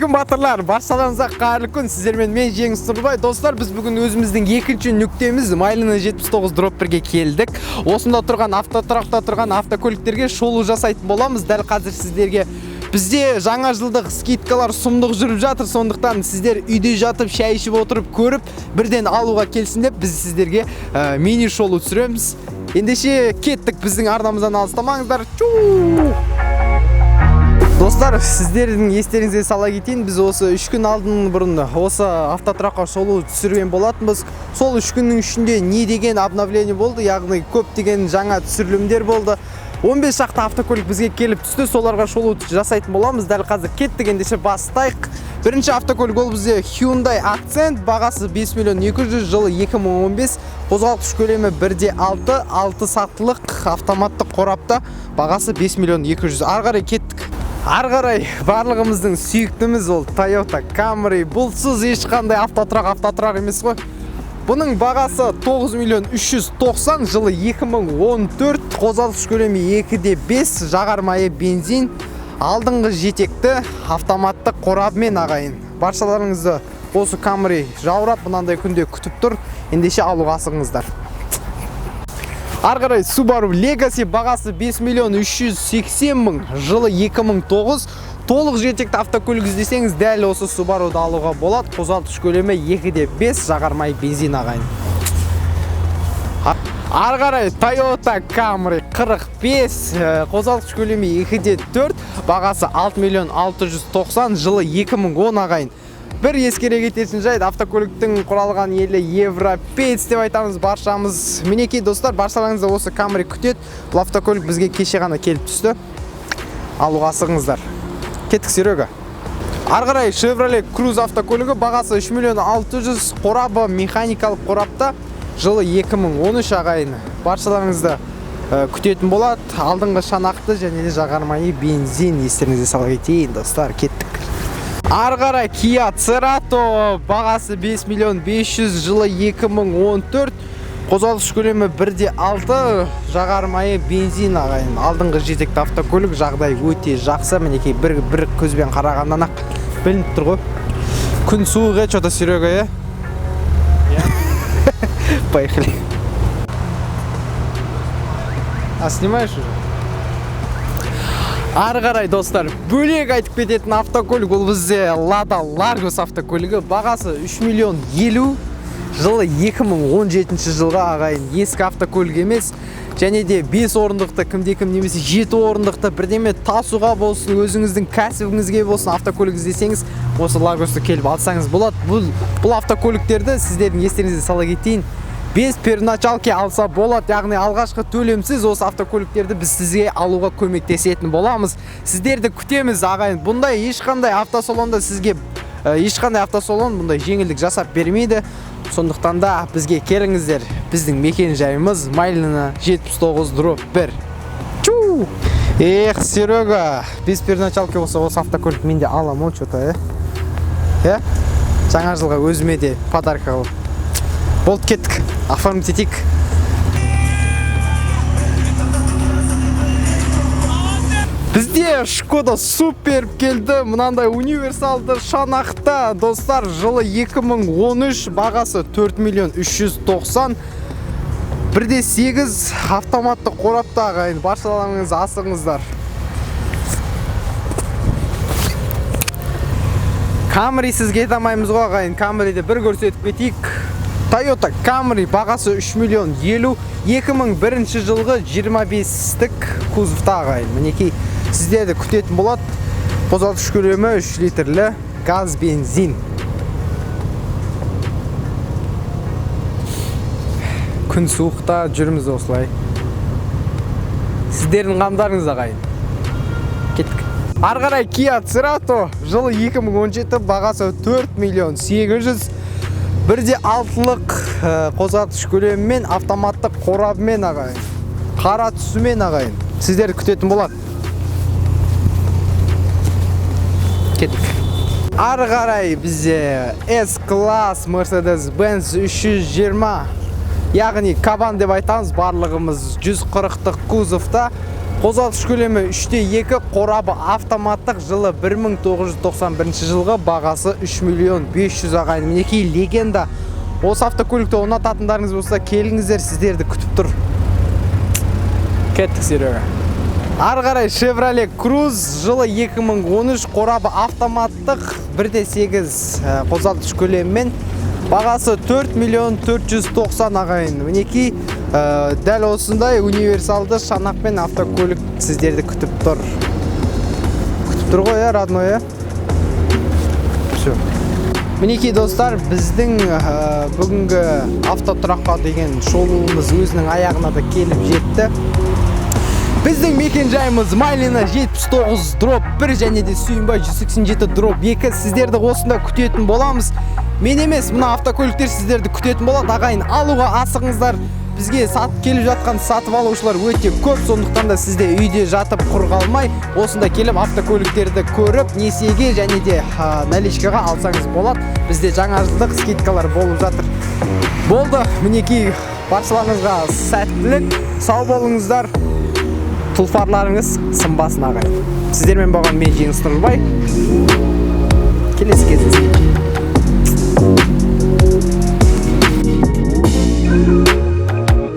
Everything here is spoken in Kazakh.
Ассалаумағалейкум, батырлар! Баршаларыңызға қайырлы күн. Сіздермен мен, Жеңіс Нұрбай. Достар, біз бүгін өзіміздің екінші нүктеміз Майлина 79/1-ге келдік. Осында тұрған автотұрақта тұрған автокөліктерге шолу жасайтын боламыз. Дәл қазір сіздерге бізде жаңа жылдық скидкалар сұмдық жүріп жатыр. Сондықтан сіздер үйде жатып, шай ішіп отырып көріп, бірден алуға келсін деп біз сіздерге мини шолу түсіреміз. Ендеше кеттік, біздің арнамыздан алыстамаңыздар. Чу! Достар, сіздердің естеріңізге сала кетейін, біз осы 3 күн алдын бұрын осы автотұраққа шолу түсірген болатынбыз. Сол 3 күннің ішінде не деген обновление болды, яғни көптеген жаңа түсірілімдер болды. 15 шақты автокөлік бізге келіп түсті, соларға шолу жасайтын боламыз. Дәл қазір кеттік, ендеше бастайық. Бірінші автокөлік ол бізде Hyundai Accent, бағасы 5 миллион 200, жылы 2015, қозғалтқыш көлемі 1,6, 6 сатылық, автоматты қорапта, бағасы 5 миллион 200. Ары қарай кеттік. Ары қарай барлығымыздың сүйіктіміз ол Toyota Camry. Бұлсыз ешқандай автотұрақ автотұрақ емес қой. Бұның бағасы 9 миллион 390, жылы 2014, қозғалтқыш көлемі 2,5, жағармайы бензин, алдыңғы жетекті автоматты қорабымен ағайын. Баршаларыңызды осы Camry жаурап мынандай күнде күтіп тұр. Ендеше алуға асығыңыздар. Ары қарай Subaru Legacy, бағасы 5 миллион 380 мың, жылы 2009, толық жетекті автокөлік іздесеңіз дәл осы Subaru'ды алуға болады. Қозғалтқыш көлемі 2,5, жағармай бензин ағайын. Ары қарай Toyota Camry 45, қозғалтқыш көлемі 2,4, бағасы 6 миллион 690, жылы 2010 ағайын. Бір ескере кететін жайт, автокөліктің құралған елі европеец деп айтамыз баршамыз. Мінекей достар, баршаларыңызды осы Camry күтеді. Бұл автокөлік бізге кеше ғана келіп түсті. Алуға асығыңыздар. Кеттік, Серега. Ары қарай Chevrolet Cruze автокөлігі, бағасы 3 миллион 600, қорабы механикалық қорапта, жылы 2013 ағайын. Баршаларыңызды күтетін болады. Алдыңғы шанақты және де жағармайы бензин, естеріңізге сала кетейін, достар, кеттік. Ары қарай Kia Cerato, бағасы 5 миллион 500, жылы 2014, қозғалтқыш көлемі 1,6, жағармайы бензин ағайын. Алдыңғы жетекті автокөлік, жағдай өте жақсы. Мінекей бір көзбен қарағаннан ақ білініп тұр ғой. Күн суық, что-то, Серега, е? Поехали. А снимаешь уже? Ары қарай, достар, бөлек айтып кететін автокөлік ол бізде Lada Largus автокөлігі, бағасы 3 миллион 50, жылы 2017 жылғы ағайын, ескі автокөлік емес. Және де 5 орындықты кімде кім немесе 7 орындықты бірдеме тасуға болсын, өзіңіздің кәсібіңізге болсын автокөлік іздесеңіз, осы Largusты келіп алсаңыз болады. Бұл автокөліктерді сіздердің естеріңізге сала кетейін, без первоначалки алса болады, яғни алғашқы төлемсіз осы автокөліктерді біз сізге алуға көмектесетін боламыз. Сіздерді күтеміз ағайын. Бұндай ешқандай автосалонда сізге ешқандай автосалон бұндай жеңілдік жасап бермейді. Сондықтан да бізге келіңіздер. Біздің мекен жайымыз Майлина 79/1. Чу! Эх, Серега, без первоначалки болса осы автокөлік мен де аламын ғой, что-то, э? Э? Жаңа жылға өзіме де подарка қылып. Болды, кеттік. Оформить етейік. Бізде Шкода Суперб келді. Мынандай универсалды шанақта, достар, жылы 2013, бағасы 4 миллион 390, 1,8 автоматты қорапта ағайын. Баршаларыңыз асығыңыздар. Camry-сіз кете алмаймыз ғой ағайын. Camry-ді бір көрсетіп кетейік. Toyota Camry, бағасы 3 миллион 50, 2001 жылғы 25-тік кузовта ағайын. Мінекей сіздерді күтетін болады. Қозғалтқыш көлемі 3 литрлі газ бензин. Күн суықта жүрміз осылай. Сіздердің қамдарыңыз ағайын. Кеттік. Ары қарай Kia Cerato, жылы 2017, бағасы 4 миллион 800, 1,6-лық қозғалтқыш көлемімен, автоматты қорабымен ағайын. Қара түсімен ағайын. Сіздерді күтетін болады. Кеттік. Ары қарай бізде S-класс Mercedes-Benz 320, яғни кабан деп айтамыз барлығымыз, 140-тық кузовта. Қозғалтқыш көлемі 3,2, қорабы автоматтық, жылы 1991 жылғы, бағасы 3 миллион 500, ағайын. Мінекей, легенда. Осы автокөлікті ұнататындарыңыз болса, келіңіздер, сіздерді күтіп тұр. Кеттік, Серега. Ары қарай Chevrolet Cruze, жылы 2013, қорабы автоматтық, 1,8 қозғалтқыш көлемімен, бағасы 4 миллион 490, ағайын. Мінекей, дәл осындай универсалды шанақпен автокөлік сіздерді күтіп тұр. Күтіп тұр ғой, иә, родной, иә? Все. Мінекей, достар, біздің бүгінгі автотұраққа деген шолуымыз өзінің аяғына да келіп жетті. Біздің мекен жайымыз Майлина 79/1 және де Сүйінбай 187/2. Сіздерді осында күтетін боламыз. Мен емес, мына автокөліктер сіздерді күтетін болады, ағайын. Алуға асығыңыздар. Бізге келіп жатқан сатып алушылар өте көп, сондықтан да сізде үйде жатып құр қалмай, осында келіп автокөліктерді көріп, несиеге және де наличкаға алсаңыз болады. Бізде жаңа жылдық скидкалар болып жатыр. Болды, мінекей, баршаларыңызға сәттілік, сау болыңыздар. Тұлпарларыңыз сынбасын, ағайын. Сіздермен болған мен, Жеңіс Нұрбай. Келесі кездескенше.